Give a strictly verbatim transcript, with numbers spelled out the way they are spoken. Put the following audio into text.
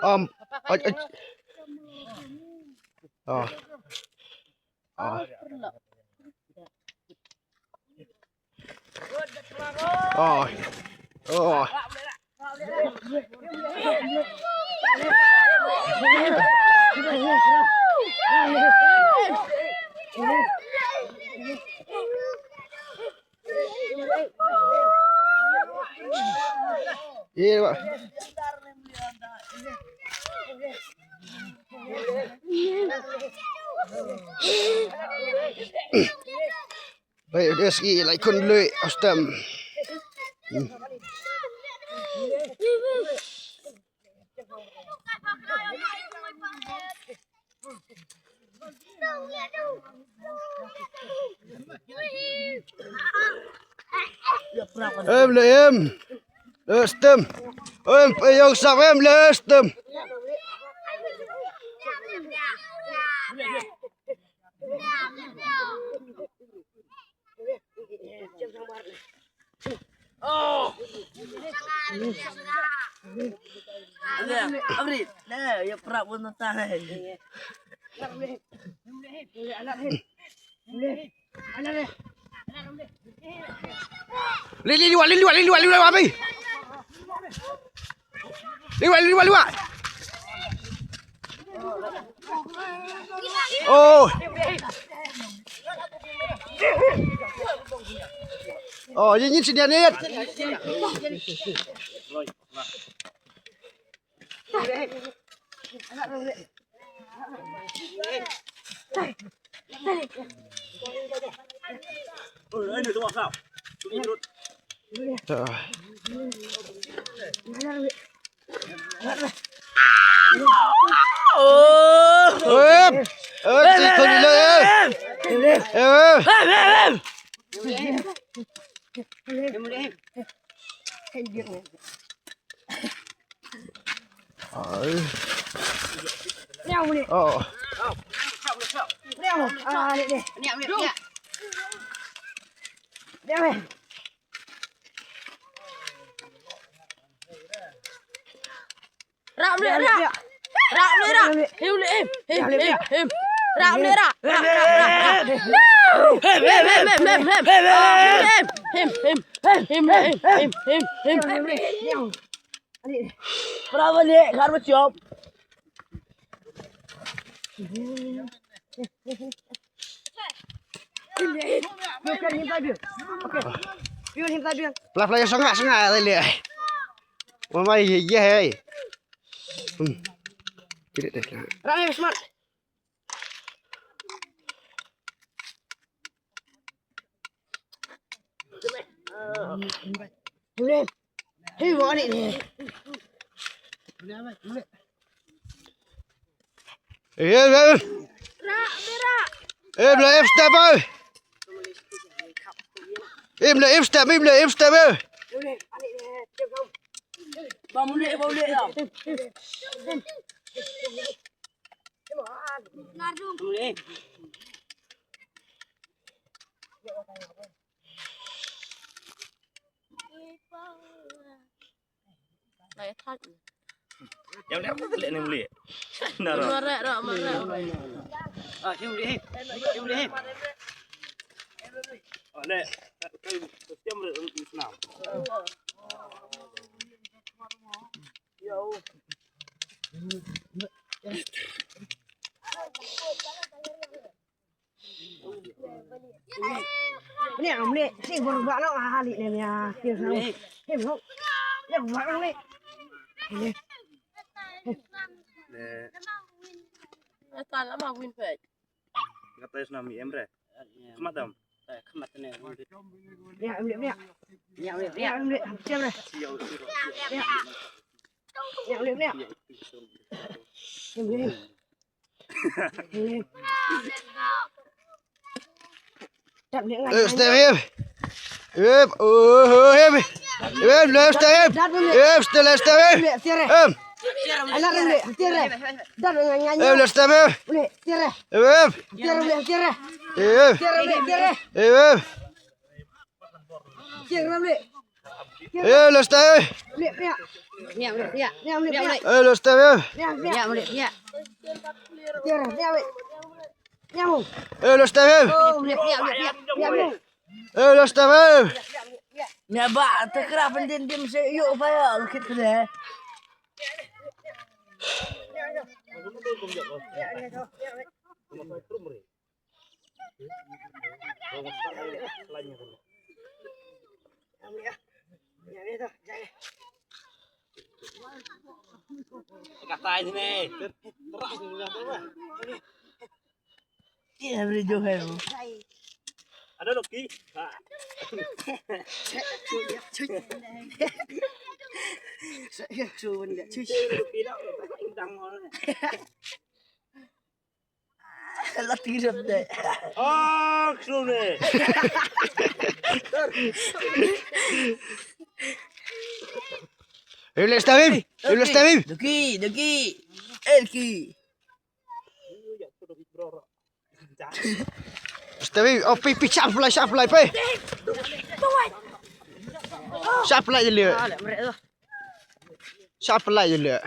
Um, oj, oj. Oh. Oh. Oh. Oh. Iya, Pak. Baik, dia sikit, like, kun dulu, Ostam. Hmm. Em, le em. Le stem. Em, pe yong sap em, le stem. Oh. Abri, le, ya prap pun tak. Li, li, liwa, li, liwa, li, liwa, liwa, abi. Liwa, liwa, liwa. Oh. Oh, yin, yin, sini, yin. Oh. Rak mlek rak. Rak mlek rak. Him mlek him. Him him him. Rak mlek rak. Rak rak rak rak. Him him him him him. Him him him. Him him him him. Him him him. Bravo le, kar ba chop. Pla pla ya sanga sanga le le. Mama ye ye he. Hmm. Kiri deh. Rame smart. Hei, wa ni ni. Eh, eh, eh. Eh, bla F step, eh. Eh, bla F step, eh, bla F step, eh. Ba mule, ba mule ya. Mule. Lai thot. Yang leh apa tu leh ni muli? Nah, roh. Marah, roh, marah. Ah, sini muli. Sini muli. Oh, leh. Kau mesti ambil senam. Ni am ni si bor ba no ha li ne ya. Ni ho. Ni ba no ni. Ni. Ata la ma win pe. Kata is nami em re. Khmat dam. Khmat ne. Ya em ni ya. Ya em ni ya. Ya em ni. Siap re. Ya em ni ya. Em ni. Eh, step him. Him. Oh, him. Him, left step him. Him, still left step him. Him. Ala rem le, tiar re. Dar nga nga. Eh, let's stop him. Le, tiar re. Eh, eh. Tiar re, tiar re. Eh, eh. Tiar re, tiar re. Eh, eh. Tiar re le. Eh, let's stop him. Le, ya. Ya, ya. Ya, le, ya. Eh, let's stop him. Ya, ya. Ya, le, ya. Tiar re, ya, le. Ya, le. Eh, let's stop him. Oh, le, ya, le, ya. Ya, le. Eh, let's stop him. Nia ba, te kra pyndin dim se yu fa ya, lu kit kene. Kata ini. Ki every jo hai. Ada Loki. Ha. Loki dah. Indang orang. Lati rap deh. Ah, ksu ne. Relax, Tabib. Relax, Tabib. Doki, doki. Elki. Tabib, oh, pi, pi, sharp fly, sharp fly, pi. Sharp fly je leh. Sharp fly je leh.